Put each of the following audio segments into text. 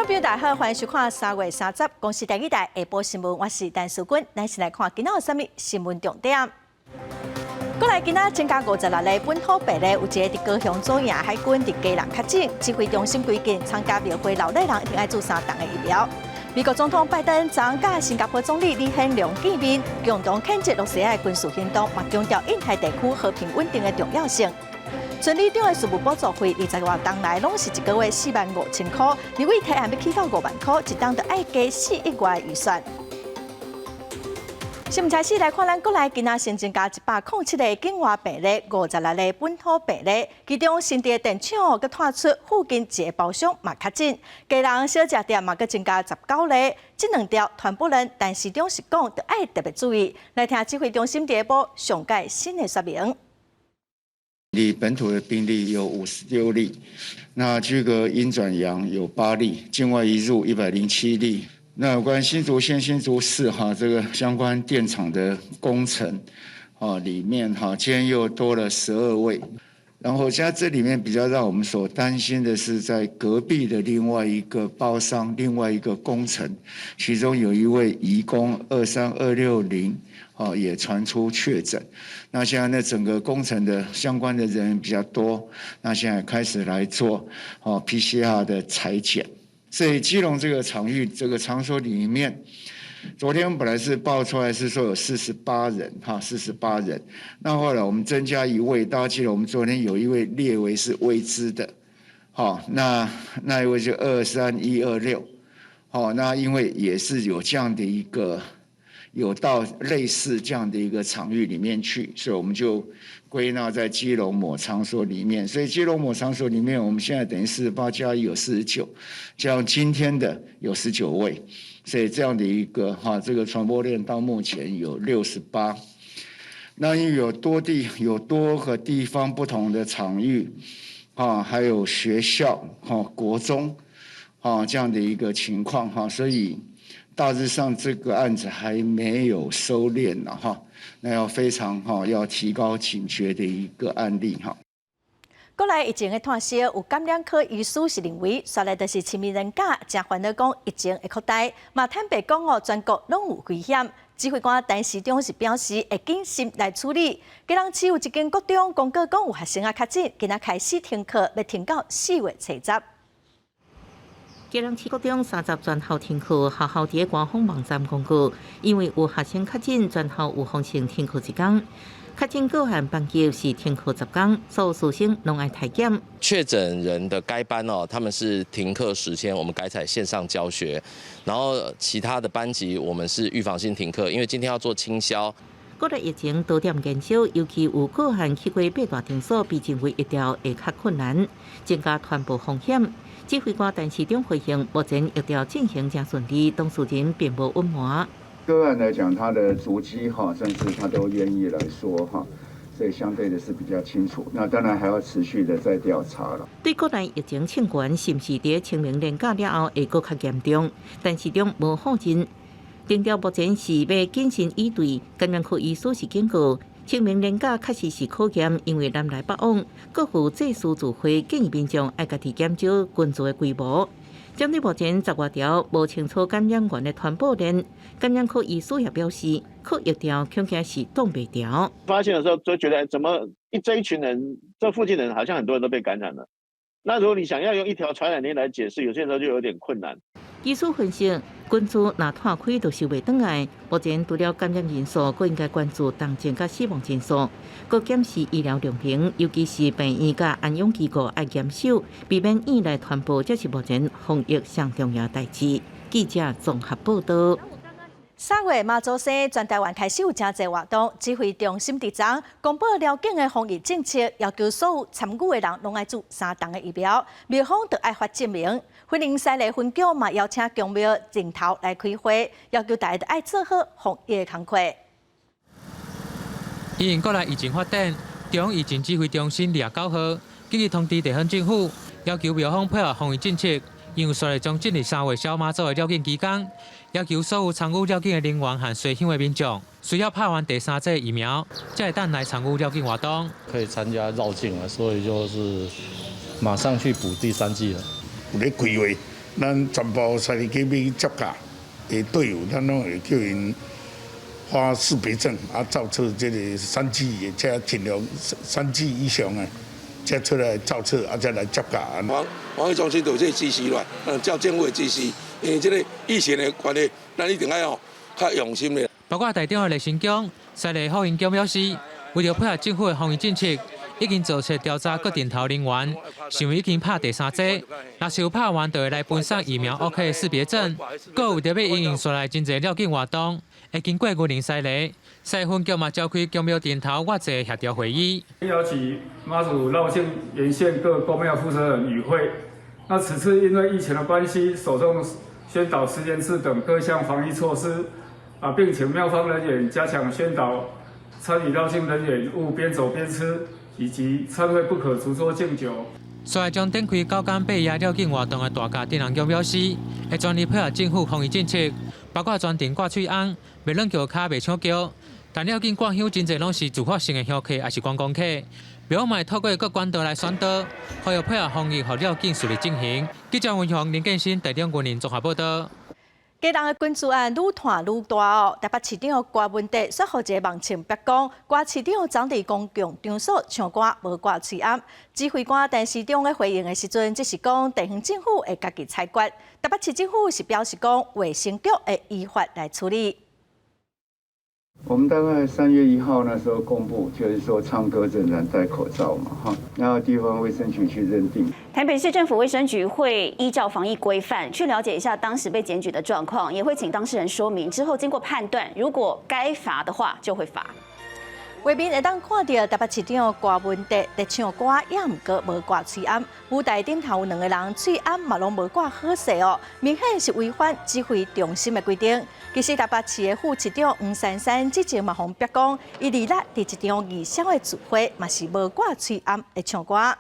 朋友大家好，歡迎收看3月30公視第二台下晡新聞，我是陳淑君。咱先來看今仔有啥物新聞重點。國內今仔增加56例本土病例，有一個佇高雄左營海軍佇基隆確診，指揮中心規定參加廟會鬧熱人一定愛注三針的疫苗。美國總統拜登昨佮新加坡總理李顯龍見面，共同譴責羅西亞的軍事行動，嘛強調印太地區和平穩定的重要性。村里長的事務補助費，20外冬來攏是一個月45,000箍，立委提案欲起到5萬箍，一冬就愛加4億外預算。新聞開始來看，咱國內今仔新增加107個境外病例，56例本土病例，其中新竹電廠閣拖出附近一個包廂嘛確診，基隆小食店嘛閣增加19例，這兩條傳播鏈，陳時中是講，著愛特別注意。來聽指揮中心第一波上蓋新的說明。你本土的病例有56例，那這個陰轉陽有8例，境外移入107例。那有關新竹縣新竹市哈，這個相關電廠的工程，啊裡面哈，今天又多了12位。然後現在這裡面比較讓我們所擔心的是，在隔壁的另外一個包商、另外一個工程，其中有一位移工23260，啊也傳出確診。那現在呢，整個工程的相關的人員比較多，那現在開始來做哦 PCR 的採檢。所以基隆這個場域、這個場所裡面，昨天本來是報出來是說有四十八人，哈，四十八人。那後來我們增加一位，大家記得我們昨天有一位列為是未知的，好，那那一位就23126，好，那因為也是有這樣的一個有到類似這樣的一個場域裡面去，所以我們就歸納在基隆某場所裡面。所以基隆某場所裡面，我們現在等於48加1有49，加上今天的有19位，所以這樣的一個哈，這個傳播鏈到目前有68。那因為有多地有多個地方不同的場域，啊，還有學校哈、國中，啊這樣的一個情況哈，所以大致上這個案子還沒有收斂了哈，那要非常哈要提高警覺的一個案例哈。國內疫情的拖燒，有感染科醫師是認為，煞來就是清明連假，誠煩惱講疫情會擴大，嘛坦白講哦，全國攏有危險。指揮官陳時中是表示會謹慎來處理。基隆市有一間國中公告講有學生仔確診，今仔開始停課，欲停到4月30。基隆市國中30全校停課，學校佇官方網站公告，因為有學生確診，全校預防性停課一工。確診個案班級是停課10工，所有師生攏愛篩檢。確診人的該班哦，他們是停課10天，我們改採線上教學。然後其他的班級，我們是預防性停課，因為今天要做清消。國內疫情多點減少，尤其有個案去過八大場所，被認為疫調會較困難，增加傳播風險。指揮官陳時中回應，目前疫調進行誠順利，當事人並無隱瞞。個案來講，他的足跡哈，甚至他都願意來說哈，所以相對的是比較清楚。那當然還要持續的再調查了。對國內疫情衝懸，是毋是佇清明連假了後會閣較嚴重？陳時中無否認，強調目前是欲謹慎以對。感染科醫師是警告，清明連假確實是考驗，因為南來北往，各府祭祀聚會，建議民眾愛家己減少群聚的規模。針對目前10外條無清楚感染源的傳播鏈，感染科醫師也表示，靠疫調恐驚是擋袂牢。發現的時候就覺得，怎麼這一群人，這附近的人好像很多人都被感染了。那如果你想要用一條傳染鏈來解釋，有些時候就有點困難。醫師分析，群聚若拖開就收袂轉來。目前除了感染人數，閣應該關注重症佮死亡人數，閣檢視醫療量能，尤其是病院佮安養機構愛嚴守，避免院內傳播，這是目前防疫上重要代誌。記者綜合報道。3月媽祖生，全台灣開始有誠濟活動，指揮中心佇昨公布繞境的防疫政策，要求所有參與的人攏愛注三針的疫苗，廟方就愛發證明。雲林西麗分局嘛邀請宮廟陣頭來開會，要求大家愛做好防疫的工課。因應國內疫情發展，中央疫情指揮中心29號緊急通知地方政府，要求廟方配合防疫政策。因為煞來將進入3月小媽祖的繞境期間，要求所有參與繞境的人員和隨行的民眾，需要拍完第三劑疫苗，才會當來參與繞境活動。可以參加繞境了，所以就是馬上去補第三劑了。有咧開會，咱全部三日去接教的隊友，咱攏會叫𪜶發識別證，啊，造冊這个三劑的，才盡量三劑以上的，才出來造冊，啊，才來接教。防疫中心就有這个指示來，照政府的指示，因為這个疫情的關係，咱一定愛哦較用心的。包括台中的麗新宮、西麗福音宮表示，為著配合政府的防疫政策，已經做出調查各陣頭人員，是毋已經拍第三劑，若是有拍完，就會來分送疫苗 OK 識別證。閣為著欲因應紲來真濟繞境活動，會經過雲林西麗，西分局嘛召開宮廟陣頭偌濟協調會議，邀請媽祖繞境沿線各宮廟負責人與會。那此次因為疫情的關係，首重宣導實聯制等各項防疫措施，啊，並請廟方人員加強宣導，參與繞境人員勿邊走邊吃，以及參會不可逐桌敬酒。紲來將展開九天八夜繞境活動的大甲鎮瀾宮表示，會全力配合政府防疫政策，包括全程掛喙甕，袂攆轎跤，袂搶轎。但繞境掛香真濟攏是自發性的香客，抑是觀光客，廟方嘛會透過各管道來宣導，呼籲配合防疫，予繞境順利進行。記者溫雄、林建新台中雲林綜合報導。基隆的群聚案愈傳愈大哦，台北市長柯文哲煞予一个網情曝光，柯市長昨佇公共場所唱歌無掛喙甕。指揮官陳時中咧回應的時陣，只是講地方政府會家己裁決。台北市政府是表示講衛生局會依法來處理。我們大概3月1號那時候公布，就是說唱歌仍然戴口罩嘛，哈，然後地方衛生局去認定。台北市政府衛生局會依照防疫規範去了解一下當時被檢舉的狀況，也會請當事人說明，之後經過判斷，如果該罰的話就會罰。畫面會當看著台北市長柯文哲佇唱歌，也毋過無掛喙甕。舞台頂頭有兩个人喙甕嘛攏無掛好勢哦，明顯是違反指揮中心的規定。其實台北市的副市長黃珊珊之前嘛予曝光，伊二六佇一場義消的聚會嘛是無掛喙甕來唱歌。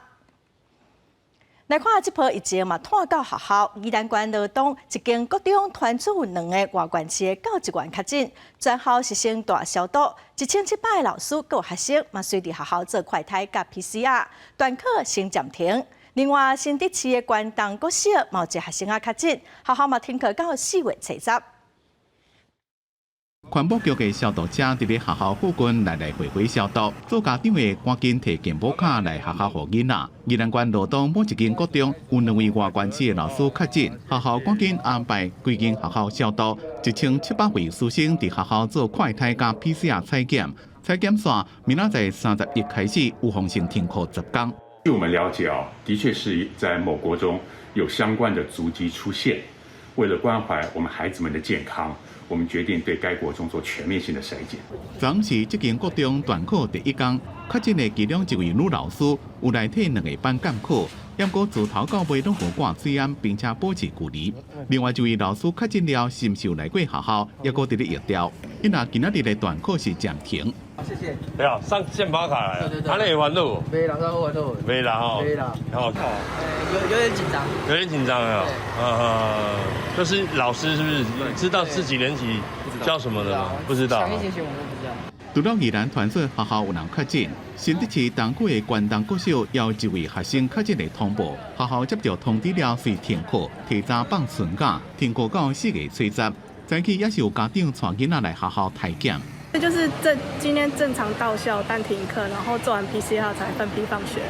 來看這波疫情嘛，湠到學校，宜蘭縣羅東一間國中傳出有兩个外縣市的教職員確診，全校實行大消毒，1700个老師佮學生嘛，隨佇學校做快篩佮 PCR，斷課先暫停。另外，新竹市的關東國小嘛有一个學生仔確診，學校嘛停課到4月30。環保局的消毒車佇咧學校附近來來回回消毒，做家長的趕緊提健保卡來學校予囡仔。宜蘭縣羅東某一間國中有兩位外縣市的老師確診，學校趕緊安排規間學校消毒，1700位師生佇學校做快篩佮 PCR 採檢，採檢煞明仔載31開始預防性停課10工。據我們了解哦，的確是在某國中有相關的足跡出現。為了關懷我們孩子們的健康，我們決定對該國中做全面性的篩檢。昨是這間國中斷課第一工，確診的其中一位女老師有來替兩個班監課，毋過自頭到尾攏無掛喙甕，並且保持距離。另外一位老師確診了，是毋是有來過學校，猶閣佇咧疫調。因為今仔日的斷課是暫停。謝謝。對啊，送健保卡來。對對對。啊，你會煩惱？袂啦，好煩惱。袂啦吼。袂啦。好。有點緊張。有點緊張啊。嗯，就是老師是不是知道自己年級教什麼的嗎？不知道。上一學期我們都不知道。除了宜蘭傳出學校有人確診，新竹市東區的關東國小有一位學生確診的通報，學校接到通知了，遂停課，提早放春假，停課到4月30。早起也是有家長帶囡仔來學校篩檢。這就是這今天正常到校，但停課，然後做完 PCR 才分批放學。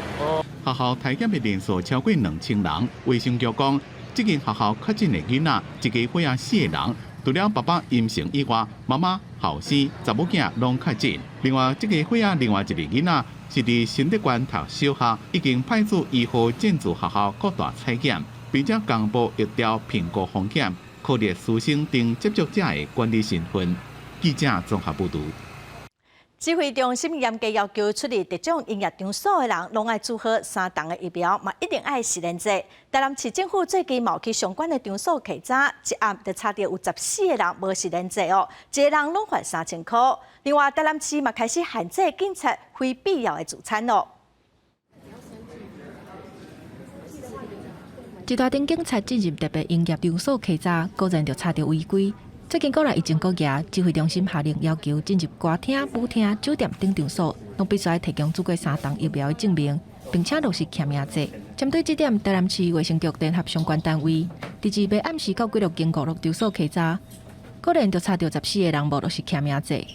學校篩檢的人數超過2000人，衛生局講，這間學校確診的囡仔，一家伙仔四個人，除了爸爸陰性以外，媽媽、後生、查某囝攏確診。另外，這家伙仔另外一個囡仔是佇新竹縣讀小學，已經派出醫護進駐學校擴大採檢，並且公布疫調評估風險，考慮師生等接觸者的管理身份。記者綜合報導。指揮中心嚴格要求出入特種營業場所的人，攏愛注好三針的疫苗，嘛一定愛實聯制。台南市政府最近嘛有去相關的場所稽查，一暗就查著有14個人無實聯制哦，一个人攏罰3000箍。另外，台南市嘛開始限制警察非必要的聚餐咯。一大陣警察進入特別營業場所稽查，果然就查著違規。最近過來疫情閣嚴，指揮中心下令要求進入歌廳、舞廳、酒店等場所，攏必須愛提供注過三針疫苗的證明。並且落實簽名制。針對這點，台南市衛生局聯合相關單位，佇二號暗時到幾落間娛樂場所稽查，果然就查著14個人無落實簽名制。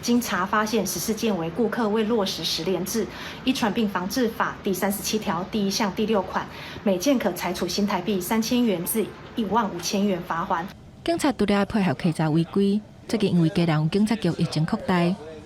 經查發現，14件為顧客未落實實聯制，依傳病防治法第37條第1項第6款，每件可裁處新台幣3000元至15000元罰鍰。警察除了配合稽查違規，最近因為家人有警察局疫情擴大，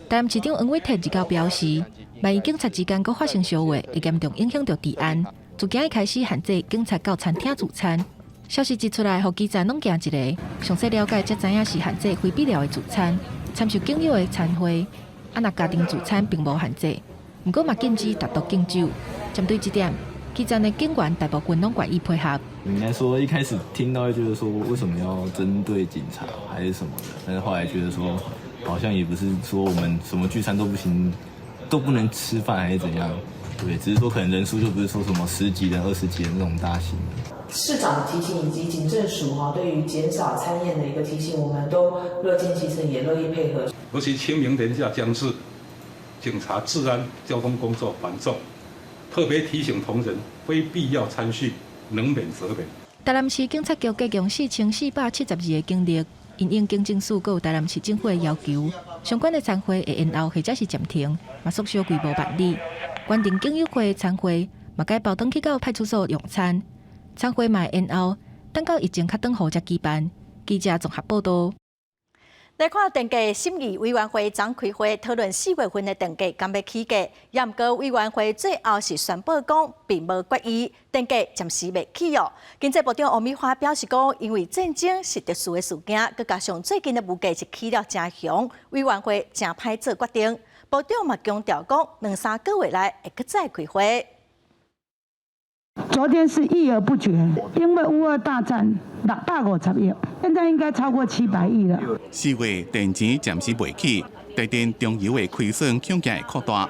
台南市長黃偉哲日表示，萬一警察之間閣發生相話，會嚴重影響著治安。自今日開始限制警察到餐廳聚餐。消息一出來，予記者攏驚一下，詳細了解才知影是限制非必要的聚餐，參像警友的餐會，啊若家庭聚餐並無限制，毋過嘛禁止單獨敬酒。針對這點，基層的警員大部分攏願意配合。應該說一開始聽到就是說為什麼要針對警察還是什麼的，但是後來覺得說好像也不是說我們什麼聚餐都不行，都不能吃飯還是怎樣，對，只是說可能人數就不是說什麼十幾人、20幾人那種大型。市長的提醒以及警政署哈對於減少餐宴的一個提醒，我們都樂見其成，也樂意配合。尤其清明連假將至，警察治安交通工作繁重，特別提醒同仁，非必要餐敘能免則免。台南市警察局加強4472個警力，因應警政署閣有台南市政府的要求，相關的餐會會延後或者是暫停，嘛縮小規模辦理。原定警友會的餐會嘛改包轉去到派出所用餐。餐會嘛延後，等到疫情較轉好才舉辦。記者綜合報道。來看電價審議委員會昨開會討論4月份的電價敢欲起價，也毋過委員會最後是宣布講並無決議，電價暫時袂起哦。經濟部長王美花表示講，因為戰爭是特殊的事件，閣加上最近的物價是起了誠凶，委員會誠歹做決定。部長嘛強調講，兩三個月內會閣再開會。昨天是議而不決，因為烏俄大戰650億，現在應該超過700億了。4月電錢暫時袂起，台電中油的虧損恐驚會擴大。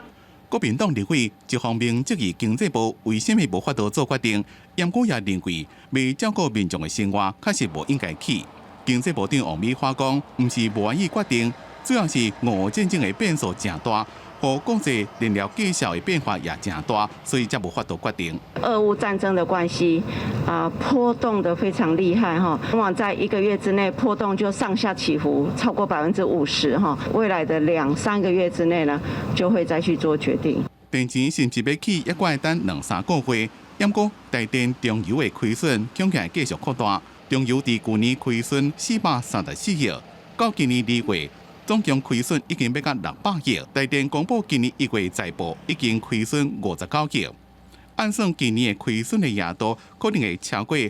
國民黨立委一方面質疑經濟部為啥物無法度做決定，毋過也認為未照顧民眾的生活，確實無應該起。經濟部長王美花講，毋是無願意決定，主要是俄烏戰爭的變數誠大。和國際燃料價數的變化也誠大，所以才無法度決定。俄烏戰爭的關係，啊，波動得非常厲害哈，往往在一個月之內波動就上下起伏超過50%哈。未來的兩三個月之內呢，就會再去做決定。電錢是毋是欲起，猶閣愛等兩三個月。毋過台電中油的虧損恐驚會繼續擴大。中油佇舊年虧損434億，到今年2月，總共虧損已經欲到600億。台電公布今年1月財報已經虧損59億，按算今年的虧損的額度可能會超過600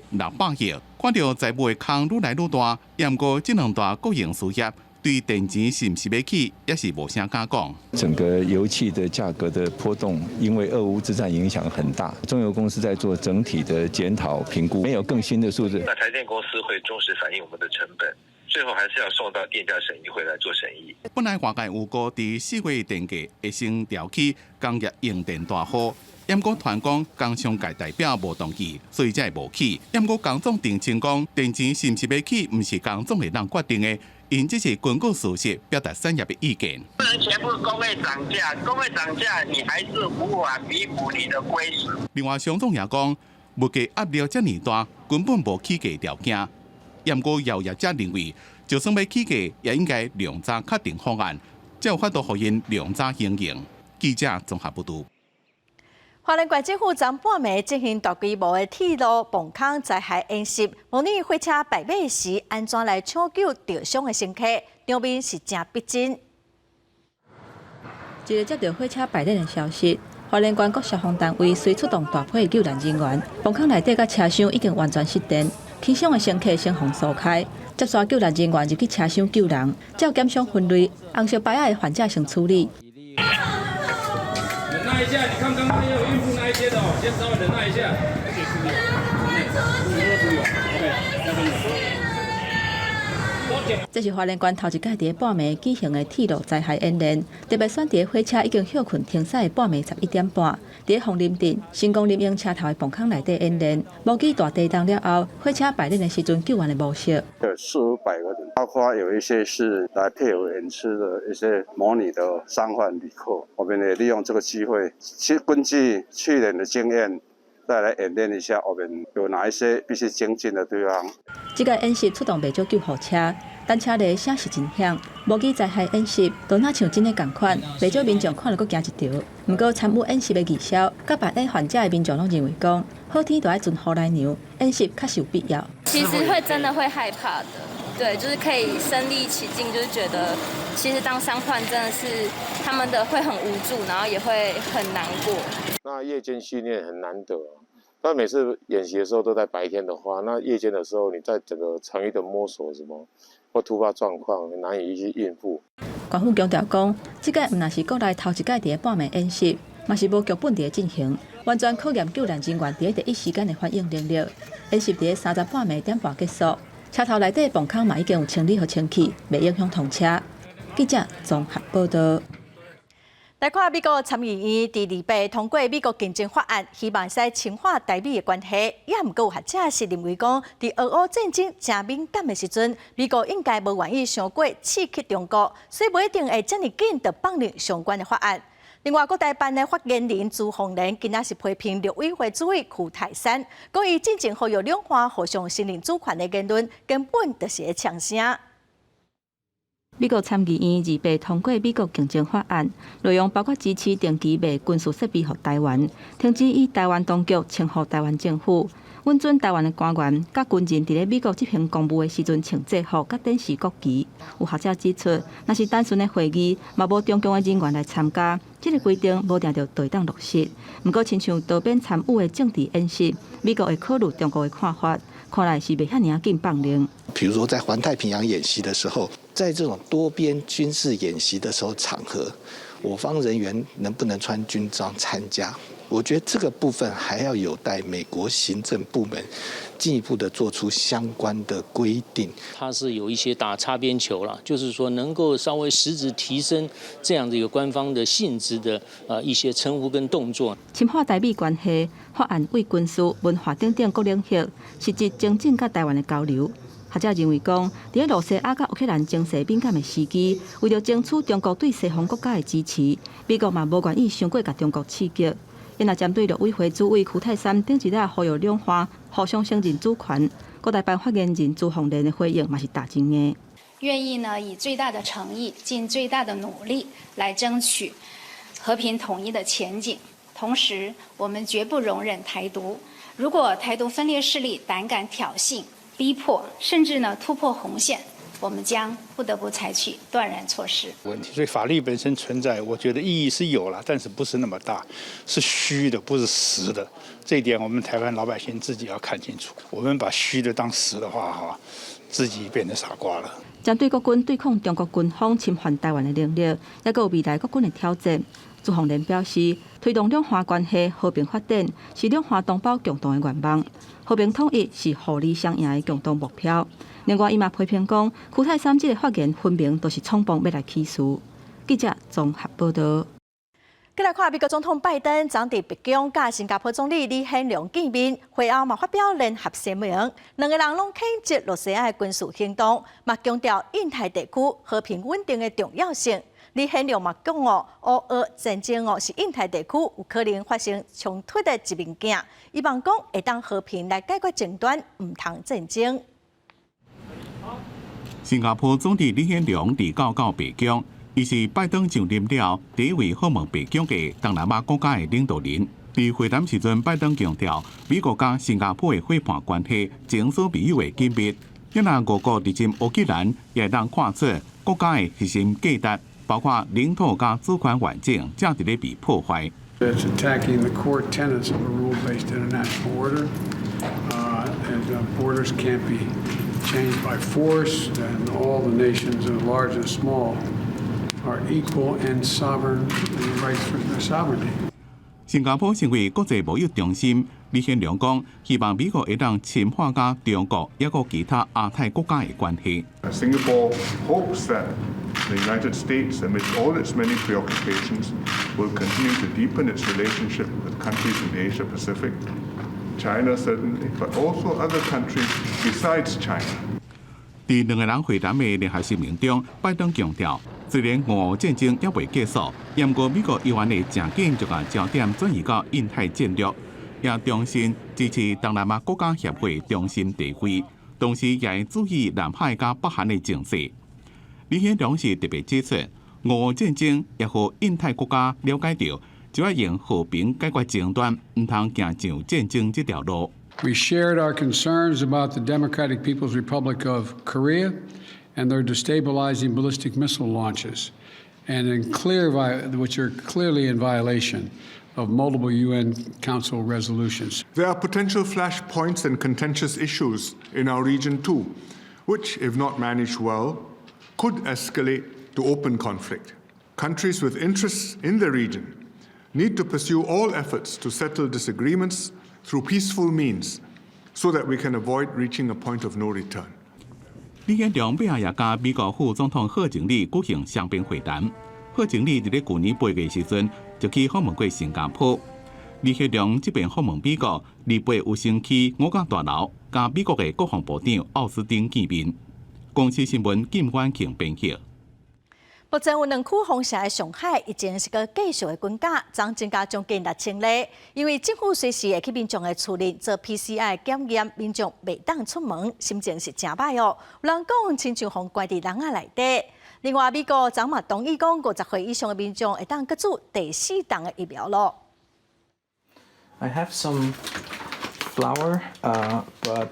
億。看著財務的空愈來愈大，毋過這兩大國營事業對電錢是毋是欲起，也是無啥敢講。整個油氣的價格的波動，因為俄烏之戰影響很大，中油公司在做整體的檢討評估，沒有更新的數字。那台電公司會忠實反映我們的成本。最後還是要送到電價審議會來做審議。本來外界預估佇4月電價會先調起，工業用電大戶，毋過傳講工商界代表無同意，所以才會無起。毋過工總澄清講，電錢是毋是欲起，毋是工總會當決定的，𪜶只是根據事實表達產業的意見。不能全部工業漲價，工業漲價你還是無法彌補你的虧損。另外，商總也講，物價壓力遮爾大，根本無起價條件。毋過有業者認為，就算欲起價，也應該量早確定方案，才有法度予𪜶量早經營。記者綜合報導。花蓮縣政府昨半暝進行大規模的鐵路崩空災害演習，模擬火車敗馬時按怎來搶救著傷的乘客，場面是誠逼真。一个接著火車敗輪的消息，花蓮縣各消防單位隨出動大批救難人員，崩空內底佮車廂已經完全失電。輕傷的乘客先予疏開，接續救難人員入去車廂救人，照檢傷分類，紅色牌仔的患者先處理。忍耐一下，你看剛剛也有孕婦那一些的哦，先稍微忍耐一下。這是花蓮縣頭一擺佇半暝舉行的鐵路災害演練，特別選佇火車已經歇睏停駛的半暝11點半，佇鳳林鎮成功林用車頭的磅空內底演練，模擬大地動了後，火車排練的時陣救援的模式。有四五百個人，包括有一些是來配合演出的一些模擬的傷患旅客。我們也利用這個機會，去根據去年的經驗，再來演練一下，我們有哪一些必須精進的地方。這個演習出動袂少救護車，但車內聲是真響。模擬災害演習，都若像真的仝款，袂少民眾看了閣驚一趒。毋過參與演習的義消，佮扮演患者的民眾攏認為講，好天就愛尊雨來娘，演習確實有必要。其實會真的會害怕的，對，就是可以身歷其境，就是覺得其實當傷患真的是他們的會很無助，然後也會很難過。那夜間訓練很難得，但每次演習的時候都在白天的話，那夜間的時候你在整個場域的摸索什麼或突發狀況難以去應付。官府強調講，這個毋但是國內頭一擺佇半暝演習，嘛是無劇本佇進行，完全考驗救援人員佇第一時間的反應能力。演習佇30半暝點半結束，車頭內底磅空嘛已經有清理予清氣，袂影響通車。記者綜合報道。來看美國參議院佇2八通過美國競爭法案，希望使深化台美的關係。也毋過有學者是認為講，佇俄烏戰爭誠敏感的時陣，美國應該無願意傷過刺激中國，所以無一定會遮爾緊就放任相關的法案。另外，國台辦的發言人朱鳳蓮今仔是批評陸委會主委邱太三，講伊進前呼籲兩岸互相承認主權的言論，根本就是咧嗆聲。美國參議院2八通過美國競爭法案，內容包括支持定期賣軍事設備予台灣，停止以台灣當局稱呼台灣政府，允准台灣的官員佮軍人佇咧美國執行公務的時陣穿制服佮展示國旗。有學者指出，若是單純的會議，嘛無中共的人員來參加，這個規定無定著會當落實。毋過，親像多邊參與的政治演習，美國會考慮中國的看法，看來是袂遐爾仔緊放任。比如說，在環太平洋演習的時候，在這種多邊軍事演習的時候場合，我方人員能不能穿軍裝參加？我覺得這個部分還要有待美國行政部門進一步的做出相關的規定。它是有一些打擦邊球了，就是說能夠稍微實質提升這樣的一個官方的性質的一些稱呼跟動作。深化台美關係，法案對軍事、文化等等各領域，實質增進佮台灣的交流。學者認為講，佇咧羅西亞佮烏克蘭情勢敏感的時機，為著爭取中國對西方國家的支持，美國嘛無願意傷過共中國刺激。因若針對陸委會主委邱太三頂一日呼籲兩岸互相承認主權，國台辦發言人朱鳳蓮的回應嘛是打真硬。願意呢以最大的誠意，盡最大的努力來爭取和平統一的前景。同時，我們絕不容忍台獨。如果台獨分裂勢力膽敢挑釁、逼迫，甚至呢突破紅線，我們將不得不採取斷然措施。問題，所以法律本身存在，我覺得意義是有了，但是不是那麼大，是虛的，不是實的。這一點我們台灣老百姓自己要看清楚。我們把虛的當實的話，哈，自己變成傻瓜了。針對國軍對抗中國軍方侵犯台灣的能力，抑閣有未來國軍的挑戰。朱鳳蓮表示，推動兩岸關係和平發展是兩岸同胞共同的願望，和平統一是互利雙贏的共同目標。另外，伊嘛批評講，邱太三這个發言分明都是衝動欲來起事。記者綜合報道。閣來看美國總統拜登，昨佇白宮佮新加坡總理李顯龍見面，會後嘛發表聯合聲明，兩个人攏譴責羅西亞的軍事行動，嘛強調印太地區和平穩定的重要性。李顯龍嘛講哦，烏俄戰爭哦是印太地區有可能發生衝突的一面鏡，希望講會當和平來解決爭端，毋通戰爭。新加坡總理李顯龍佇九到白宮，伊是拜登上任了第一位訪問白宮的東南亞國家的領導人。佇會談時陣，拜登強調美國佮新加坡的夥伴關係前所未有的緊密。若俄國入侵烏克蘭，也會當看出國家的核心價值，包括領土佮主權完整，正佇咧被破壞。 It's attacking the core tenets of a rule-based international order, and borders can't be changed by force, and all the nations, large and small, are equal and sovereign in the rights for their sovereignty. 新加坡成為國際貿易中心，李顯龍講，希望美國會當深化佮中國抑閣其他亞太國家的關係。 Singapore hopes that the United States, amidst all its many preoccupations, will continue to deepen its relationship with countries in the Asia Pacific, China certainly, but also other countries besides China. 佇兩個人會談的聯合聲明中，拜登強調，雖然俄烏戰爭猶未結束，毋過美國依然會誠緊就共焦點轉移到印太戰略，也重新支持東南亞國家協會中心地位，同時也會注意南海佮北韓的情勢。李顯龍是特別指出，俄烏戰爭也予印太國家了解著，就愛用和平解決爭端，毋通行上戰爭這條路。 We shared our concerns about the Democratic People's Republic of Korea and their destabilizing ballistic missile launches, which are clearly in violation of multiple UN Council resolutions. There are potential flashpoints and contentious issues in our region too, which, if not managed well, could escalate to open conflict. Countries with interests in the region need to pursue all efforts to settle disagreements through peaceful means so that we can avoid reaching a point of no return. 李顯龍尾仔也佮美國副總統賀錦麗舉行雙邊會談。賀錦麗佇咧舊年8月時陣就去訪問過新加坡。李顯龍這擺訪問美國，禮拜有先去五角大樓，佮美國的國防部長奧斯汀見面。公視新聞金婉慶編譯。目前有兩區封城的上海，疫情是閣繼續的增加，總增加將近6000例。因為政府隨時會去民眾的厝裡做 PCR 檢驗，民眾袂當出門，心情是誠歹哦。有人講，親像予關佇籠仔內底。另外，美國昨嘛同意講，50歲以上的民眾會當閣注第四筒的疫苗囉。 I have some flour, but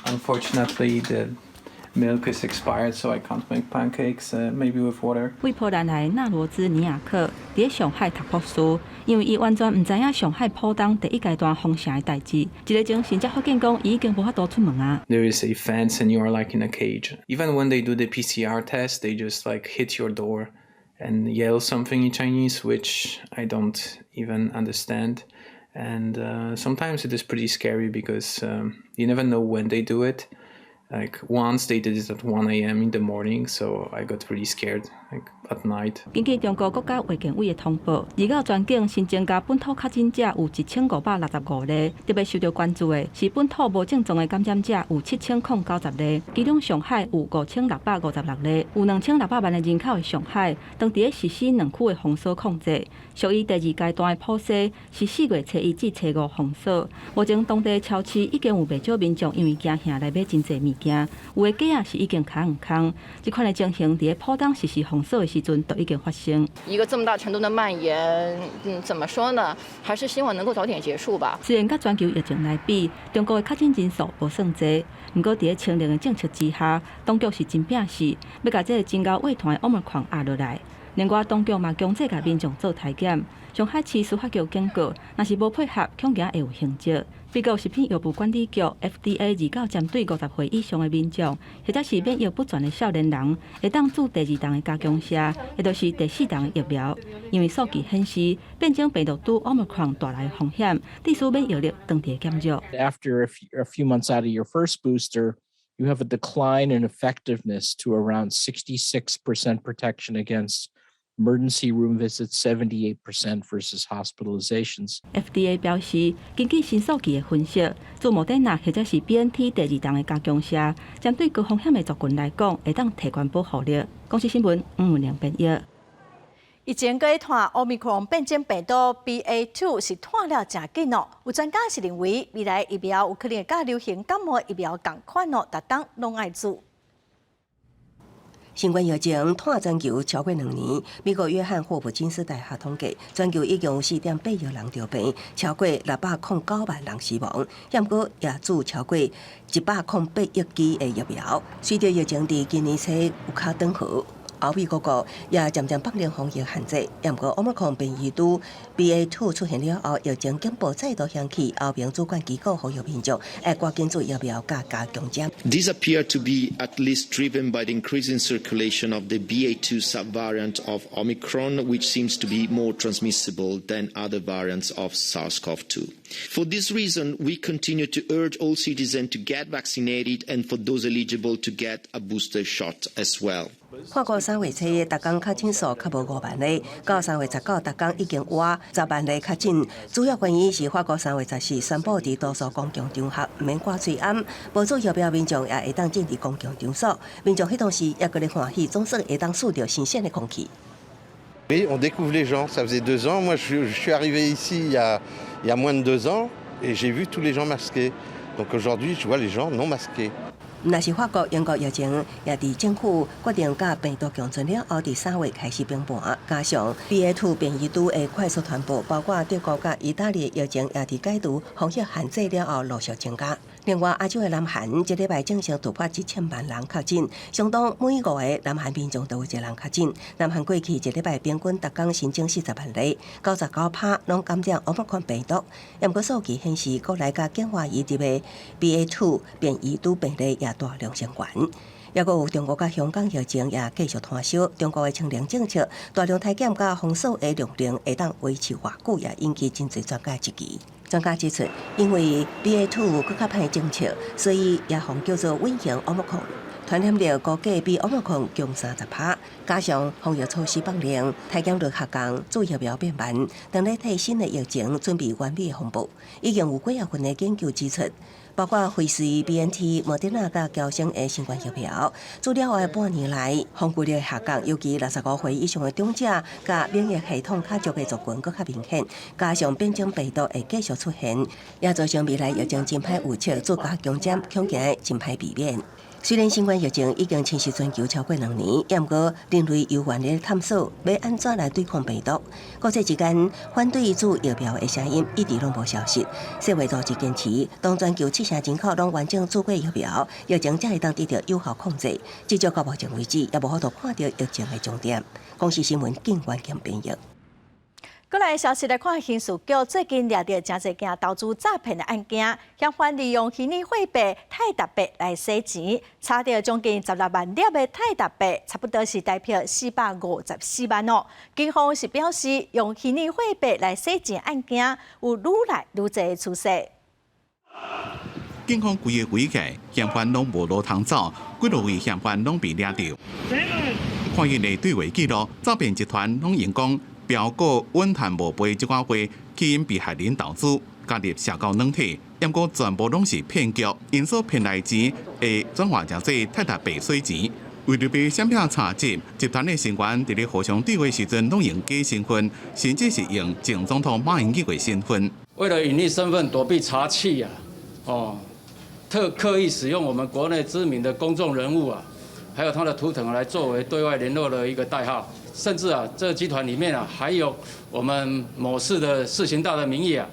unfortunately the milk is expired, so I can't make pancakes. Maybe with water. 對波蘭來的納羅茲尼亞克佇上海讀博士，因為伊完全毋知影上海浦東第一階段封城的代誌。一日前，甚至發現講伊已經無法度出門啊。 There is a fence, and you are like in a cage. Even when they do the PCR test, they just like hit your door and yell something in Chinese, which I don't even understand. And sometimes it is pretty scary because you never know when they do it. Like once they did it at 1 a.m. in the morning, so I got really scared like at night. 根據中國國家衛健委的通報，二九全境新增加本土確診者有1565例，特別受著關注的是本土無症狀的感染者有7090例，其中上海有5656例，有2600萬的人口的上海，當佇咧實施兩區的封鎖控制，屬於第二階段的普篩是4月初1至初5封鎖。目前當地超市已經有袂少民眾因為驚嚇來買真濟物件，有的架仔是已經空毋空。這款的情形佇咧浦東實施封鎖的時陣就已經發生。一個這麼大程度的蔓延，怎麼說呢？還是希望能夠早點結束吧。雖然佮全球疫情來比，中國的確診人數無算濟，毋過佇咧清零的政策之下，當局是真拚死，欲共這个真𠢕血團的 Omicron 壓落來。另外，當局嘛強制共民眾做篩檢。上海市司法局警告，若是無配合，恐驚會有刑責。美國食品藥物管理局 FDA 二九針對50歲以上的民眾，或者是免疫不全的少年人，會當注第二筒的加強劑，也就是第四筒的疫苗。因為數據顯示，變種病毒株 Omicron 帶來的風險，致使免疫力當地減弱。 After a few months out of your first booster, you have a decline in effectiveness to around 66% protection against emergency room visits, 78% versus hospitalizations. FDA 表示，根據新數據的分析，注莫德納或者是 BNT 第二筒的加強劑，針對高風險的族群來講，會當提懸保護力。公視新聞吳文良編譯。疫情閣傳 Omicron 變種病毒 BA.2 是傳了誠緊哦。有專家是認為，未來疫苗有可能佮流行感冒疫苗仝款哦，逐冬攏愛注。新冠疫情拖全球超過2年，美國約翰霍普金斯大學統計，全球已經有4.8億人著病，超過609萬人死亡。毋過也注超過108億劑的疫苗。隨著疫情佇今年初有較轉好，歐美各國也漸漸放寬防疫限制。毋過 Omicron 變異株 BA.2 出現了後，疫情警報再度響起，歐盟主管機構呼籲民眾愛趕緊注疫苗佮加強針。 These appear to be at least driven by the increasing circulation of the BA.2 subvariant of Omicron, which seems to be more transmissible than other variants of SARS-CoV-2. For this reason, we continue to urge all citizens to get vaccinated and for those eligible to get a booster shot as well. 法國3月初，逐工確診數較無5萬例，到3月19，逐工已經倚10萬例確診。主要原因是法國3月14宣布佇多數公共場合毋免掛喙罨，無注疫苗民眾也會當進入公共場所。民眾彼當時也閣咧歡喜，總算會當吸著新鮮的空氣。 Oui, on découvre les gens. Ça faisait 2 ans. Moi, je suis arrivé ici il y a moins de 2 ans et j'ai vu tous les gens masqués. Donc aujourd'hui, je vois les gens non masqués. 毋但是法國、英國疫情也佇政府決定佮病毒共存了後，佇3月開始崩盤，加上 BA.2 變異株的快速傳播，包括德國佮意大利疫情也佇解除防疫限制了後陸續增加。另外，亞洲的南韓這禮拜正式突破1000萬人確診，相當每五個南韓民眾都有一個人確診。南韓過去一禮拜平均逐工新增40萬例，99%攏感染奧密克戎病毒。毋過數據顯示，國內佮境外移入的 BA.2 變異株病例也大量升懸。抑閣有中國佮香港疫情也繼續湠燒，中國的清零政策、大量篩檢佮封鎖的量能會當維持偌久，也引起真濟專家質疑。專家指出，因為 BA.2 閣較歹偵測，所以也予叫做隱形奧密克戎，傳染力估計比奧密克戎強30%。加上防疫措施放寬，篩檢率下降，注疫苗變慢，當咧替新的疫情準備完美的風暴。已經有幾仔份的研究指出，包括輝瑞、BNT、莫德納佮嬌生的新冠疫苗，注了後的半年來，防禦力下降，尤其65歲以上的長者，佮免疫系統較弱的族群閣較明顯。加上變種病毒會繼續出現，也造成未來疫情真歹預測，做加強針恐驚真歹避免。雖然新冠疫情已經侵襲全球超過2年，也毋過人類猶原咧探索欲按怎來對抗病毒。國際之間反對注疫苗的聲音一直攏無消失。世衛組織堅持，當全球七成人口攏完整注過疫苗，疫情才會當得到有效控制。至少到目前為止，也無法度看著疫情的終點。公視新聞警員兼編譯。過來消息來看，刑事局最近掠著誠濟件投資詐騙的案件，嫌犯利用虛擬貨幣泰達幣來洗錢，查著將近16萬粒的泰達幣，差不多是台幣454萬哦。警方是表示，用虛擬貨幣來洗錢案件有愈來愈濟的趨勢。警方規个圍起，嫌犯攏無路通走，幾落位嫌犯攏被掠著。看𪜶的對話記錄，詐騙集團攏用講標股穩賺無賠這款話，吸引被害人投資，加入社交軟體，毋過全部攏是騙局，𪜶所騙來錢會轉換成做泰達幣洗錢。為著欲閃避查緝，集團的成員佇咧互相對話時陣，攏用假身份，甚至是用前總統馬英九的身份。為了隱匿身份，躲避查緝啊，哦，特刻意使用我們國內知名的公眾人物啊，還有他的圖騰來作為對外聯絡的一個代號。甚至啊，這個集團裡面啊，還有我們某市的市刑大的名義啊，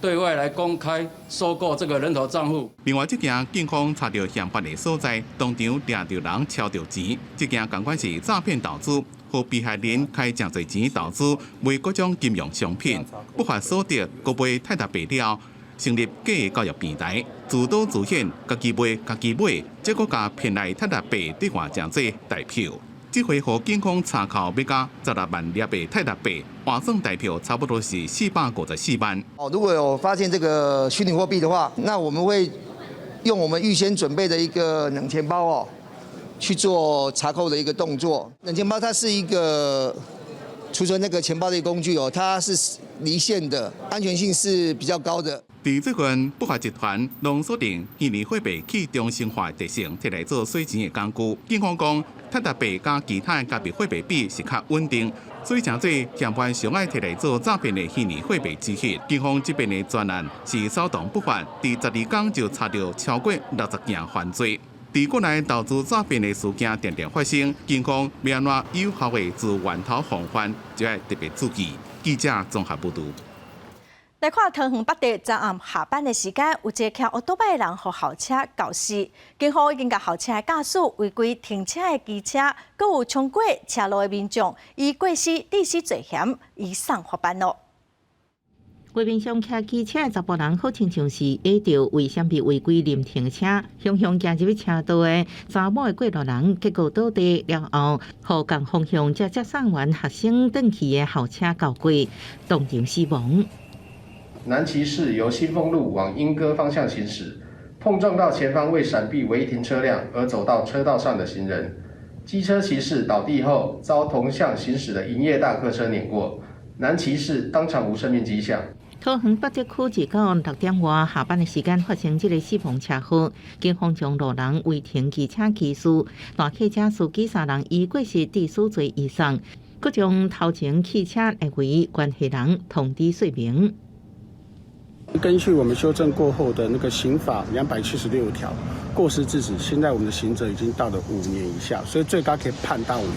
對外來公開收購這個人頭賬戶。另外，這件警方查著嫌犯的所在，當場掠著人撨著錢。這件仝款是詐騙投資，予被害人開誠濟錢投資買各種金融商品，不法所得，閣買泰達幣了，成立假的交易平台，自導自演，家己賣家己買，結果共騙來泰達幣兌換成做台票。這回予警方查扣欲共16萬粒的泰達幣，換算台票差不多是454萬。哦，如果有發現這個虛擬貨幣的話，那我們會用我們預先準備的一個冷錢包哦，去做查扣的一個動作。冷錢包它是一個儲存那個錢包的一個工具哦，它是離線的，安全性是比較高的。佇最近，不法集團攏鎖定虛擬貨幣去中心化的特性，摕來做洗錢的工具。警方講，泰達幣佮其他的加密貨幣比是較穩定，所以誠濟嫌犯上愛摕來做詐騙的虛擬貨幣之一。警方這邊的專案是掃蕩不法，佇12工就查著超過60件犯罪。佇國內投資詐騙的事件定定發生，警方欲按怎有效的自源頭防範，就愛特別注意。記者綜合報導。來看桃園北碇昨暗下班的時間，有一个騎歐多拜的人予校車轎死，警方已經共校車的駕駛、違規停車的機車，閣有衝過車路的民眾，以過失致死罪嫌移送法辦囉。畫面上騎機車的查埔人，好親像是壓著為啥物違規臨停車，雄雄行入去車道的查某的過路人，結果倒地了後，予仝方向才接送完學生轉去的校車轎過，當場死亡。男騎士由新豐路往鶯歌方向行駛，碰撞到前方為閃避違停車輛而走到車道上的行人。機車騎士倒地後，遭同向行駛的營業大客車碾過，男騎士當場無生命跡象。桃園北捷區一到6點外下班的時間發生這个死亡車禍，警方將路人違停機車騎士、大客車司機三人以過失致死罪移送，閣將頭前汽車的為關係人通知說明。根據我們修正過後的那個刑法276條，過失致死，現在我們的刑責已經到了5年以下，所以最高可以判到五年，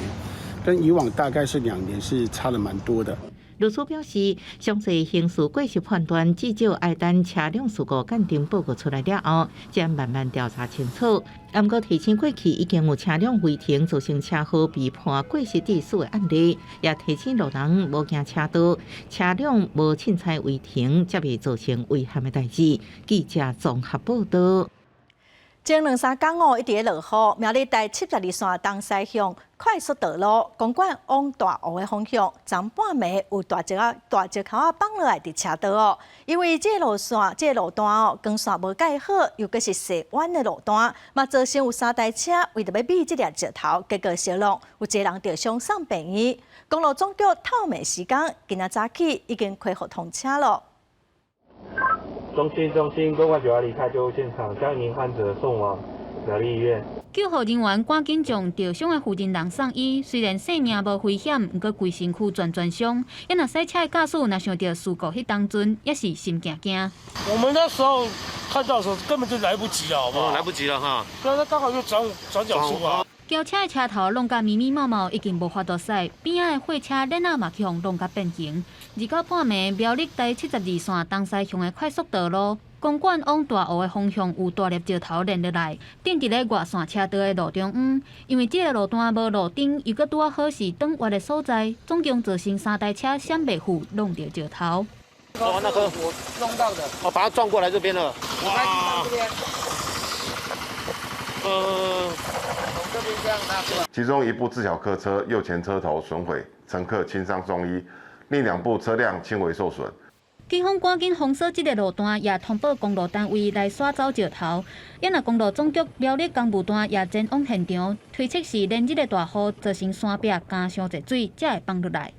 跟以往大概是2年是差了蠻多的。律師表示，詳細刑事過失判斷至少愛等車輛事故鑑定報告出來了後，才慢慢調查清楚。毋過提醒過去已經有車輛違停造成車禍被判過失致死的案例，也提醒路人無驚車道，車輛無凊彩違停，才袂造成遺憾的代誌。記者綜合報道。前兩三工哦，一直咧落雨，苗栗台72線東西向快速道路，公館往大湖的方向，昨半暝有大石仔大石頭仔放落來佇車道哦。因為這个路線這个路段哦，光線無蓋好，又閣是踅彎的路段，嘛造成有三台車為著欲避這粒石頭，結果相挵，有一个人著傷送病院。公路總局透暝時工，今仔早起已經恢復通車了。中心中心，公館9號離開救護現場，將一名患者送往苗栗醫院。救護人員趕緊將著傷的負責人送醫，雖然性命無危險，毋過規身軀全全傷。啊若賽車的駕駛若想著事故彼當陣，也是心驚驚。我們那時候看到的時候，根本就來不及了，好不好？來不及了哈。對啊，那剛好就轉轉角處啊。轎車的車頭弄甲密密麻麻，已經無法度駛。邊仔的貨車鏈仔嘛去予弄甲變形。29半暝，苗栗台72線東西向的快速道路，公館往大湖的方向有大粒石頭連落來，釘佇咧外線車道的路中央。因為這个路段無路燈，又閣拄仔好是轉彎的所在，總共造成三台車閃袂赴，弄著石頭。哦，那個我弄到的，哦，把它撞過來這邊了。哇！其中一部自小客車右前車頭損毀，乘客輕傷送醫，另兩部車輛輕微受損。警方趕緊封鎖這个路段，也通報公路單位來徙走石頭。啊若公路總局苗栗工務段也前往現場，推測是連日的大雨造成山壁加傷濟水，才會放落來。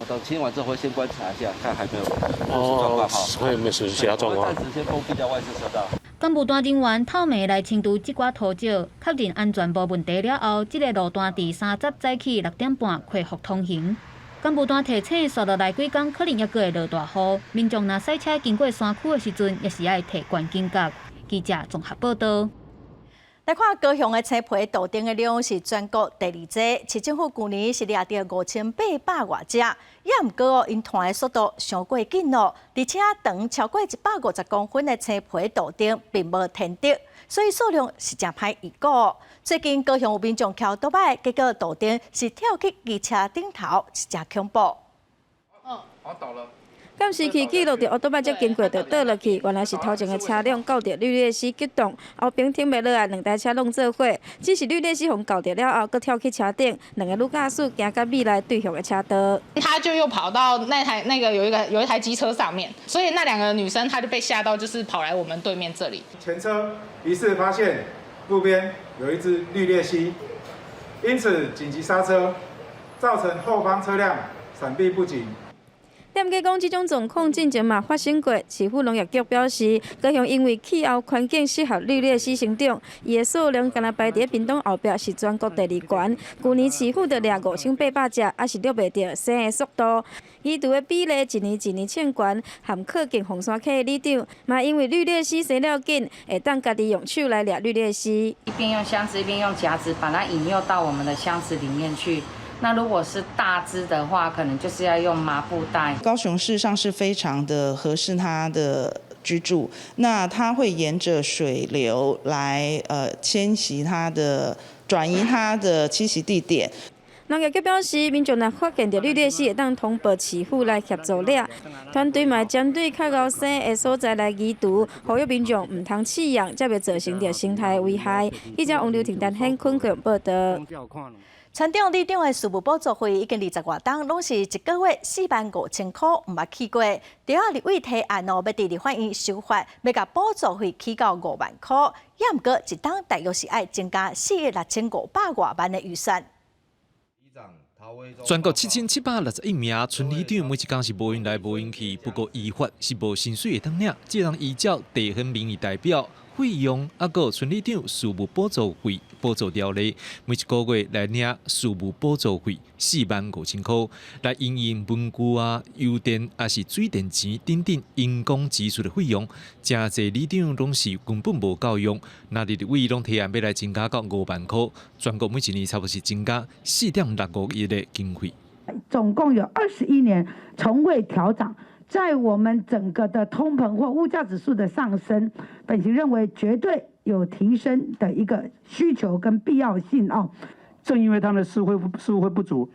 等清完之後會先觀察一下，看還沒有哦，會有沒有其他狀況？暫時先封閉掉外側車道。工務段人員透暝來清除這寡土石，確認安全無問題了後，這个路段佇30早起6點半恢復通行。工務段提醒，紲落來幾工可能猶閣會落大雨，民眾若駛車經過山區的時陣，也是愛提懸警覺。記者綜合報道。來看高雄的青皮杜鵑的量是全國第二濟，市政府舊年是掠著5800外隻，也毋過哦，𪜶湠的速度傷過緊咯，而且長超過150公分的青皮杜鵑並無天敵，所以數量是誠歹預估。最近高雄有民眾騎歐多擺，結果杜鵑是跳去機車頂頭，是誠恐怖。哦，好倒了。監視器記錄著歐多擺才經過就倒落去，原來是頭前的車輛到著綠鬣蜥激動，後邊停袂落來，兩台車攏做伙，只是綠鬣蜥予𠢕著了後，閣跳去車頂，兩个女駕駛驚甲避來對向的車道。他就又跑到那台那個有一個有一台機車上面，所以那兩個女生她就被嚇到，就是跑來我們對面這裡。前車疑似發現路邊有一隻綠鬣蜥，因此緊急剎車，造成後方車輛閃避不及。踮咧講，這種狀況進前嘛發生過。市府農業局表示，高雄因為氣候環境適合綠鬣蜥生長，伊的數量干焦排佇屏東後壁是全國第二懸。舊年市府就掠5800隻，猶是掠袂著生的速度。移除的比例一年一年衝懸，和靠近鳳山溪的里長嘛，因為綠鬣蜥生了緊，會當家己用手來掠綠鬣蜥。一邊用箱子，一邊用夾子，把它引誘到我們的箱子裡面去。那如果是大隻的話，可能就是要用麻布袋。高雄事實上是非常的合適它的居住，那它會沿着水流來遷徙它的轉移它的棲息地點。農業局表示，民眾若發現著綠鬣蜥，會當通報市府來協助掠。團隊嘛會針對較𠢕生的所在來移除，呼籲民眾毋通飼養，才袂造成著生態危害。記者王劉婷、陳顯坤報導。村長里長的事務補助費已經20外冬，攏是一個月45,000箍，毋捌起過。中仔立委提案哦，欲佇立法院修法，欲共補助費起到5萬箍，也毋過一冬大約是愛增加4億6500外萬的預算。全國7761名村里長，每一工是無閒來無閒去。不過依法是無薪水會當領，這人依照地方民意代表費用，抑閣村里長事務補助費補助條例，每一個月來領事務補助費45,000箍，來營運文具啊、油電抑是水電錢等等因公支出的費用，誠濟里長攏是根本無夠用。若立委攏提案欲來增加到5萬箍，全國每一年差不多是增加4.65億的經費。總共有21年從未調漲。在我們整個的通膨或物價指數的上升，本席認為絕對有提升的一個需求跟必要性哦。正因為他們的事務費不足，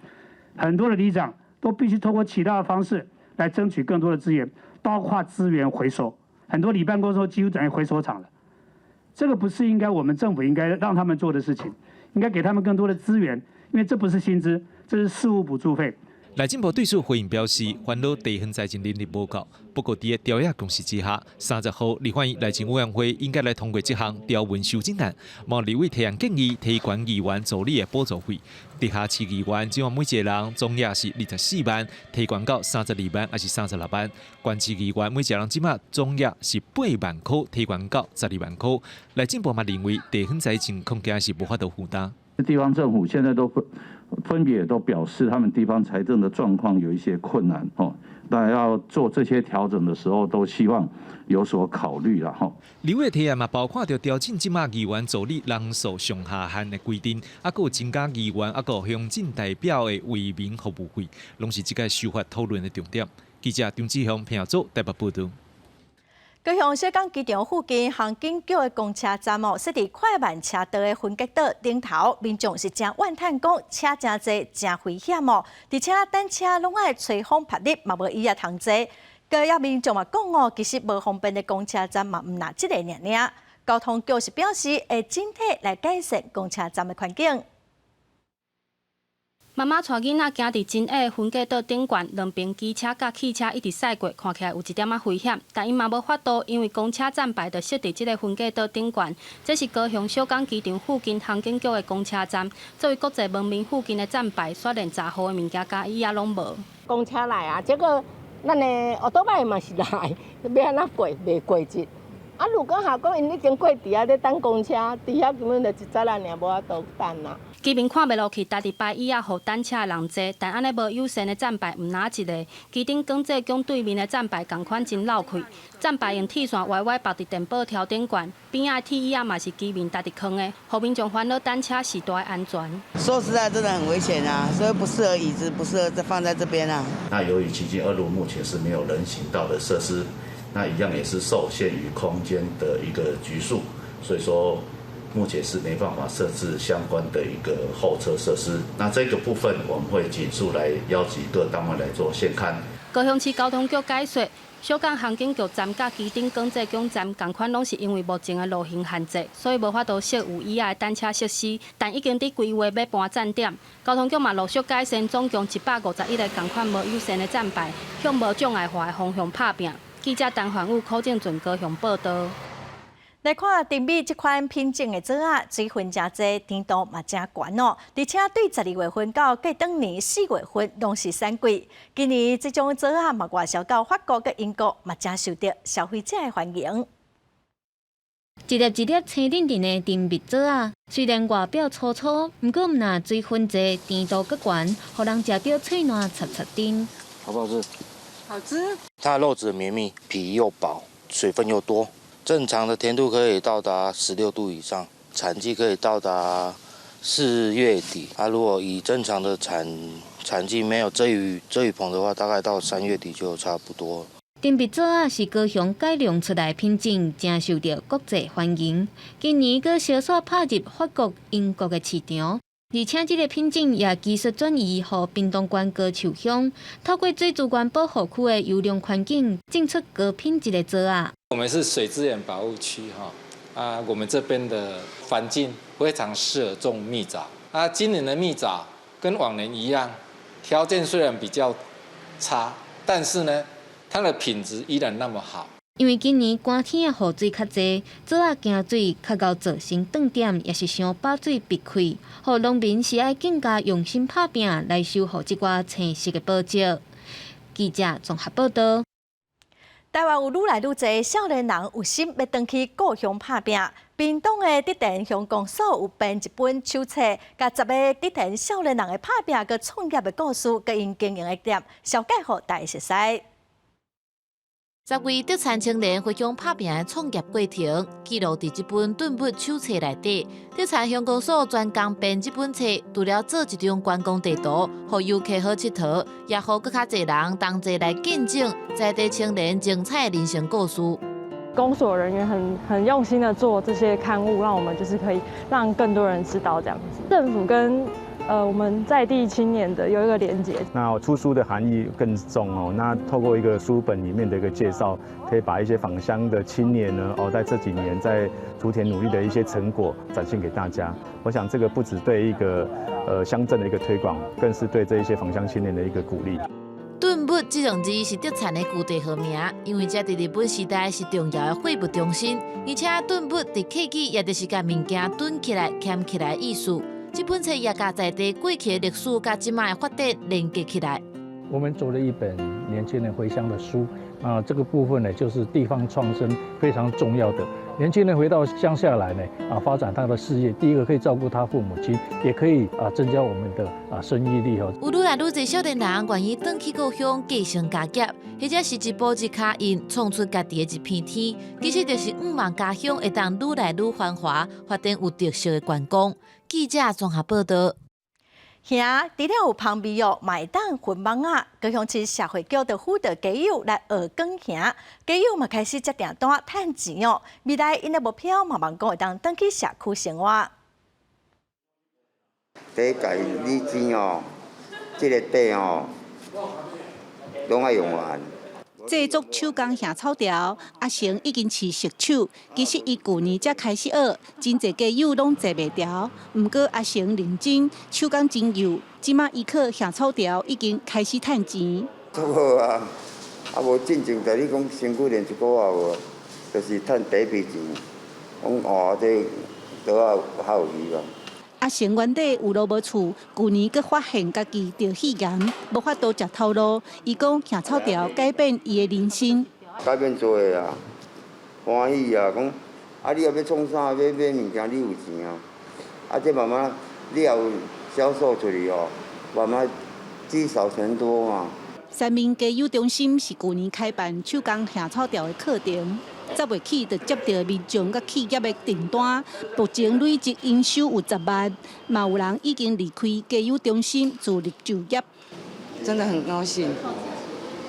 很多的里長都必須透過其他的方式來爭取更多的資源，包括資源回收。很多里辦公室幾乎等於回收廠了。這個不是應該我們政府應該讓他們做的事情，應該給他們更多的資源，因為這不是薪資，這是事務補助費。內政部對此回應表示，煩惱地方財政能力無夠。不過，佇個條約共識之下，30號立法院內政委員會應該來通過這項條文修正案。嘛立委提案建議提懸議員助理的補助費，直轄市議員這馬每一個人總額是24萬，提懸到32萬抑是36萬。縣市議員每一個人這馬總額是8萬箍，提懸到12萬箍。內政部嘛認為地方財政恐驚是無法度負擔。地方政府現在都分別都表示，他們地方財政的狀況有一些困難，哦，那要做這些調整的時候，都希望有所考慮啦，吼。立委提案嘛，包括著調整這馬議員助理人數上下限的規定，抑閣有增加議員抑閣鄉鎮代表的為民服務費，攏是這個修法討論的重點。記者張志雄平組台北報導。高雄小港機場附近航警局的公車站哦，設佇快慢車道的分隔島頂頭，民眾是誠怨嘆講車誠濟，誠危險哦，而且等車攏愛吹風曝日，嘛無椅仔通坐。閣有民眾嘛講哦，其實無方便的公車站嘛毋若這个爾爾。交通局是表示會整體來改善公車站的環境。媽媽帶囡仔行佇真矮分隔島頂懸，兩邊機車佮汽車一直駛過，看起來有一點仔危險。但𪜶嘛無法度，因為公車站牌就設佇這个分隔島頂懸。這是高雄小港機場附近航警局的公車站，作為國際門面附近的站牌，煞連閘護的物件佮椅仔攏無。公車來啊，結果咱的歐多擺嘛是來，欲按怎過？袂過這。啊，如果下講𪜶已經過佇遐咧等公車，佇遐根本就一節仔爾，無法度等啊。居民看袂落去，家己擺椅仔予等車的人坐，但按呢無友善的站牌毋若一个。機頂港濟宮對面的站牌仝款真落氣，站牌用鐵線歪歪縛佇電報柱頂懸，邊仔的鐵椅仔嘛是居民家己囥的，予民眾煩惱等車時大的安全。說實在，真的很危險啊，所以不適合椅子，不適合再放在這邊啊。那由於旗津二路目前是沒有人行道的設施，那一樣也是受限於空間的一個局數，所以說，目前是沒辦法設置相關的一個候車設施，那這個部分我們會盡速來邀集各單位來做現勘。高雄市交通局解說，小港航警局站佮機頂港濟宮站仝款攏是因為目前的路型限制，所以無法度設有椅仔的等車設施，但已經佇規劃欲搬站點。交通局嘛陸續改善總共151個仝款無友善的站牌，向無障礙化的方向拍拚。記者陳環宇、柯正俊高雄報導。來看甜美這款品種的棗仔，水分誠濟，甜度嘛誠懸哦。而且對12月份到過轉年4月份攏是產季。今年這種棗仔嘛外銷到法國佮英國，嘛誠受著消費者的歡迎。一粒一粒青嫩嫩的甜蜜棗仔，雖然外表粗粗，毋過毋若水分濟，甜度閣懸，予人食著喙瀾插插甜。好不好吃？好吃。它的肉質綿密，皮又薄，水分又多。正常的甜度可以到達16度以上，產季可以到達4月底。啊，如果以正常的產季沒有遮雨棚的話，大概到3月底就差不多。甜蜜棗仔是高雄改良出來品種，誠受著國際歡迎。今年閣相煞拍入法國、英國的市場，而且這个品種也技術轉移予屏東縣高樹鄉，透過水資源保護區的優良環境，種出高品質的棗仔。我們是水資源保護區哈，啊，我們這邊的環境非常適合種蜜棗。啊，今年的蜜棗跟往年一樣，條件雖然比較差，但是呢，它的品質依然那麼好。因為今年寒天的雨水較濟，棗仔驚水較𠢕造成斷點，抑是傷飽水逼開，予農民是愛更加用心拍拚來守護這寡青色的寶石。記者綜合報道。台灣有愈來愈濟少年人有心欲轉去故鄉拍拚。屏東的竹田鄉公所有編一本手冊，共10個竹田少年人的拍拚佮創業的故事，佮𪜶經營的店，紹介予大家熟似。10位竹田青年回鄉拍拚的創業過程，記錄佇這本頓物手冊內底。竹田鄉公所專工編這本冊，除了做一張觀光地圖，予遊客好𨑨迌，也予閣較濟人同齊來見證在地青年精彩的人生故事。公所人員很用心的做這些刊物，讓我們就是可以讓更多人知道這樣子。政府跟我們在地青年的有一個連結。那出書的含義更重哦。那透過一個書本裡面的一個介紹，可以把一些返鄉的青年呢，哦，在這幾年在竹田努力的一些成果展現給大家。我想這個不只對一個鄉鎮的一個推廣，更是對這一些返鄉青年的一個鼓勵。頓物這兩字是竹田的舊地號名，因為這佇日本時代是重要的貨物中心，而且頓物佇客語也就是共物件囤起來、儉起來意思。這本冊也共在地過去的歷史佮這擺的發展連結起來。我們做了一本年輕人回鄉的書，啊，這個部分呢，就是地方創生非常重要的。年輕人回到鄉下來呢，啊，發展他的事業，第一個可以照顧他父母親，也可以啊增加我們的啊生育率。有愈來愈濟少年人願意轉去故鄉繼承家業，或者是一步一跤印創出家己的一片天，其實就是向望家鄉會當愈來愈繁華，發展有特色的觀光。記者綜合報道。耳，除了有芳味哦，嘛會當熏蠓仔。高雄市社會局就輔導街友來學捲耳，街友嘛開始接訂單趁錢哦。未來𪜶的目標嘛望講會當轉去社區生活。第一屆你錢哦，這個底哦，攏愛用完。製作手工耳草條，阿成已經是熟手。其實伊舊年才開始學，真濟街友攏坐袂牢。毋過阿成認真，手工真幼，這馬伊靠耳草條已經開始趁錢。足好啊，啊無進前在你講身軀練一個月無，就是趁底皮錢。講哦，這桌仔較有希望。阿成原底有路無厝，舊年閣發現家己著肺癌，無法度食頭路。伊講耳草條改變伊的人生。改變多的啊，歡喜啊，講啊，你若欲創啥，欲買物件，你有錢啊。啊，這慢慢你也有銷售出去哦，慢慢積少成多嘛。三民街友中心是舊年開辦手工耳草條的課程。10月起就接著民眾佮企業的訂單，目前累積營收有10萬，嘛有人已經離開街友中心自立就業。真的很高興，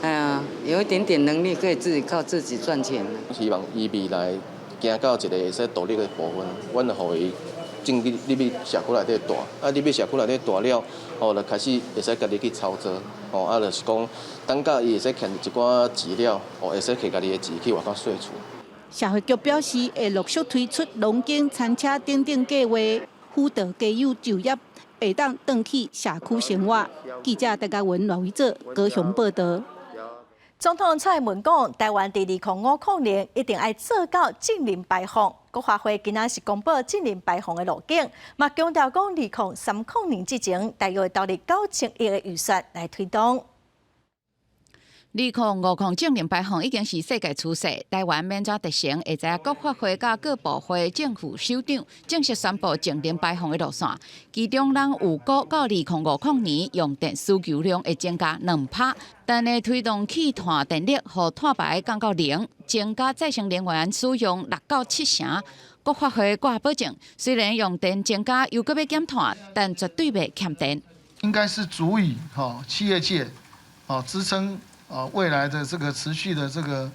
哎呀，有一點點能力可以自己靠自己賺錢。希望伊未來行到一個會使獨立的部分，阮就予伊進去入去社區內底蹛，啊入去社區內底蹛了，吼就開始會使家己去操作，吼啊就是講，等到伊會使挈一寡錢了，吼會使摕家己的錢去外口稅厝。社會局表示，會陸續推出農耕餐車等等計劃，輔導街友就業，會當轉去社區生活。記者戴家文、羅維哲高雄報道。總統蔡英文講，台灣佇2050年一定愛做到淨零排放。國發會今仔是公布淨零排放的路徑，嘛強調講2030年之前，大約會投入9000億的預算來推動。 2050淨零排放已經是世界趨勢，台灣欲按怎達成？會知影國發會佮各部會政府首長正式宣布淨零排放的路線，其中咱預估到2050年用電需求量會增加2%，但會推動去碳電力予碳排降到零，增加再生能源使用6到7成。國發會掛保證，雖然用電增加又閣欲減碳，但絕對袂欠電。應該是足以哈企業界啊支撐。啊，未來的這個持續的這個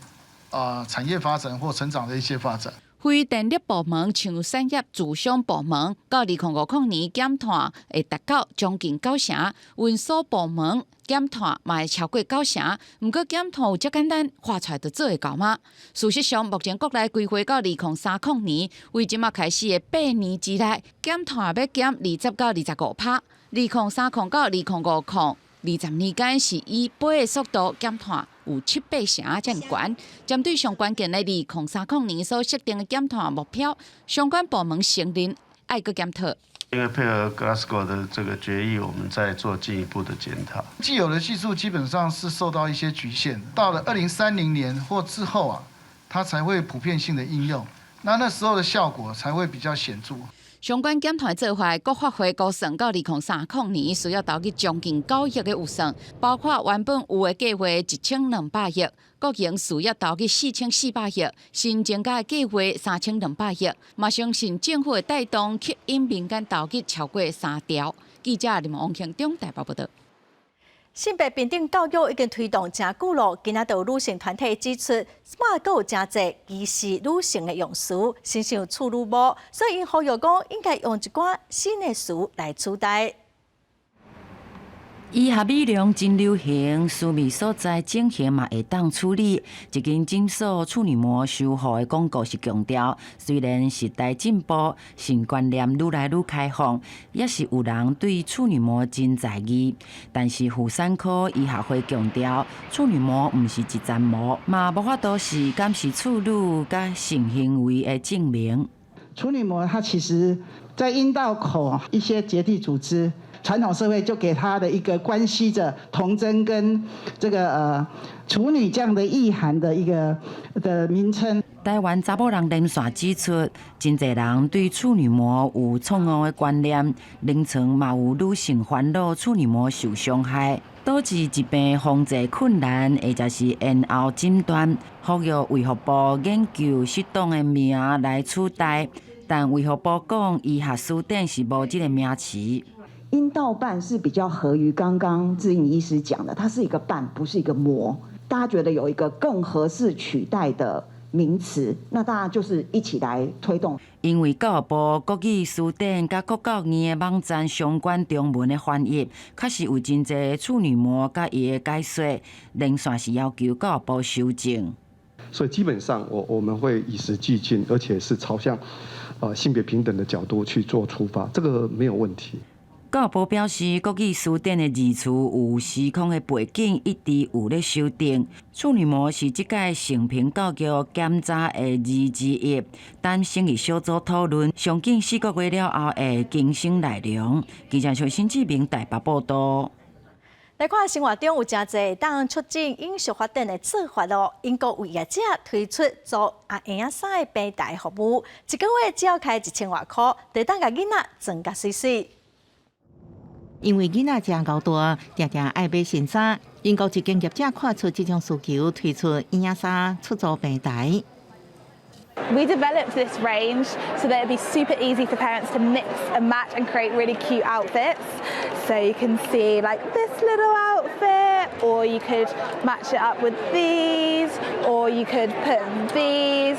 啊產業發展或成長的一些發展。非電力部門像產業住商部門，到2050年減碳會達到將近九成；運輸部門減碳嘛會超過九成。毋過減碳有遮簡單，畫出來就做會到嗎？事實上，目前國內規劃到2030年，為這馬開始的8年之內，減碳欲減20到25%。2030到2050，20年間是以八的速度減碳。有七八成遮爾懸，針對上關鍵的2030年所設定的減碳目標，相關部門承認愛閣檢討。因為配合 Glasgow 的這個決議，我們在做進一步的檢討。既有的技術基本上是受到一些局限，到了2030年或之後啊，它才會普遍性的應用，那那時候的效果才會比較顯著。相關減碳做法，國發會估算到2030年需要投入將近9億的預算，包括原本有的計劃1200億，國營需要投入4400億，新增加的計劃3200億，嘛相信政府會帶動吸引民間投入超過3兆。記者林王慶中台北報道。性別平等教育已經推動誠久咯，今仔就有女性團體指出，嘛閣有誠濟歧視女性的用詞，親像處女膜，所以𪜶呼籲講應該用一寡新的詞來取代。醫學美容真流行，私密所在整形嘛會當處理。一間診所處女膜修復的廣告是強調，雖然時代進步，性觀念愈來愈開放，也是有人對處女膜真在意。但是婦產科醫學會強調，處女膜毋是一層膜，嘛無法度是敢是處女佮性行為的證明。處女膜它其實在陰道口一些結締組織。傳統社會就給他的一個關係着童貞跟這個處女這樣的意涵的一個的名稱。台灣查某人連線指出，真濟人對處女膜有錯誤的觀念，臨床嘛有女性煩惱處女膜受傷害，導致疾病防治困難，或者是延後診斷。呼籲衛福部研究適當的名來取代，但衛福部講醫學辭典是無這個名詞。陰道瓣是比較合於剛剛志穎醫師講的，它是一個瓣，不是一個膜。大家覺得有一個更合適取代的名詞，那大家就是一起來推動。因為教育部國語辭典佮國教院的網站相關中文的翻譯，確實有真濟處女膜佮伊的解說，連線是要求教育部修正。所以基本上，我們會與時俱進，而且是朝向性別平等的角度去做出發，這個沒有問題。教育部表示，國語辭典的字詞有時空的背景，一直有咧修訂。處女膜是這屆性平教育檢查的字之一，等審議小組討論，上緊4個月了後會更新內容。記者徐新志明台北報道。來看生活中有誠濟會當促進永續發展的做法哦。英國為業者推出租嬰仔衫的平台服務，一個月只要開1000外箍，就當共囡仔妝甲媠媠。因為囡仔誠𠢕大，定定愛買新衫。英國一間業者看出這種需求，推出嬰仔衫出租平台。 We developed this range so that it'd be super easy for parents to mix and match and create really cute outfits. So you can see like this little outfit, or you could match it up with these, or you could put these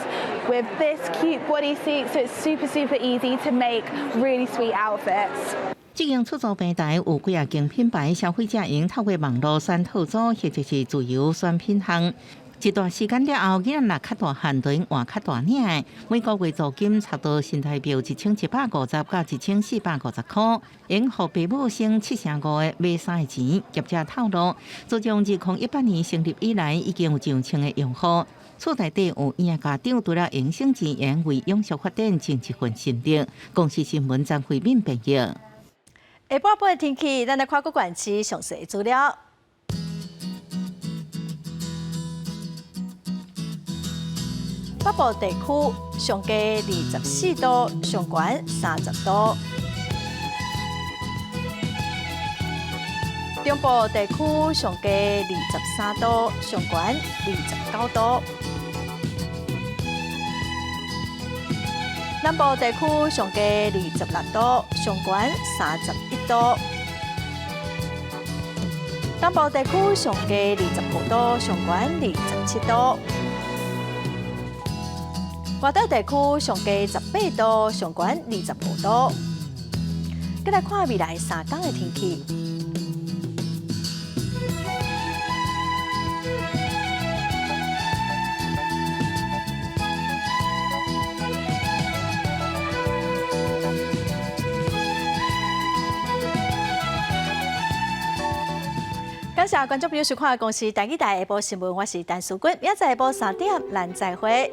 with this cute bodysuit. So it's super, super easy to make really sweet outfits. 這間出租平台有幾仔間品牌，消費者會透過網路選套組，或者是自由選品項。一段時間了後，囡仔若較大漢，就會換較大領。每個月租金差不多新台幣1750到1450箍，會予爸母省7成5的買衫的錢。業者透露，自從2018年成立以來，已經有上千個用戶。厝內底有嬰仔家長，除了會省錢，會為永續發展盡一份心力。公視新聞張惠敏編譯。下半晡的天氣，咱來看各縣市詳細資料。北部地區上低24度，上懸30度；中部地區上低23度，上懸29度；南部地區上低26度，上懸31度；東部地區上低25度，上懸27度。外島地區上低18度，上懸25度。閣來看未來3工的天氣。感謝觀眾朋友收看《公視台語台下晡新聞》，我是陳淑君，明仔載下晡3點，咱再會。